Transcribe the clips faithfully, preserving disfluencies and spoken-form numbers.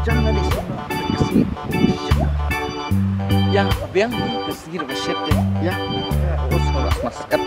Jang na ni sum ka sngi. Ya, biang ni ka sngi ba shet te. Ya. Us mas kat.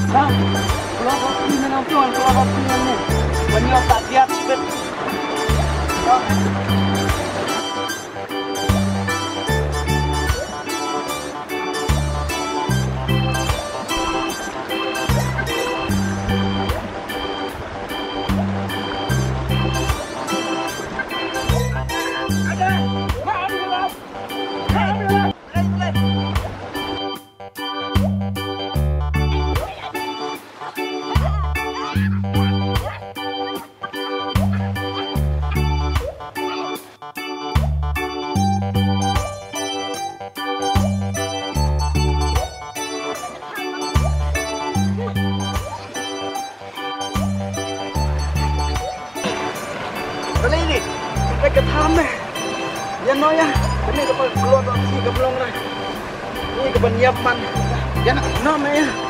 Sam, keluar kopi minum tuan, keluar kopi ni. Banyak tak siap sikit. Balei ni? Ka tham eh. Ïa no ïa. Kane ka ba klot ong si ka mlong na. Ni ka ban ïap man. Ïa na no me ïa.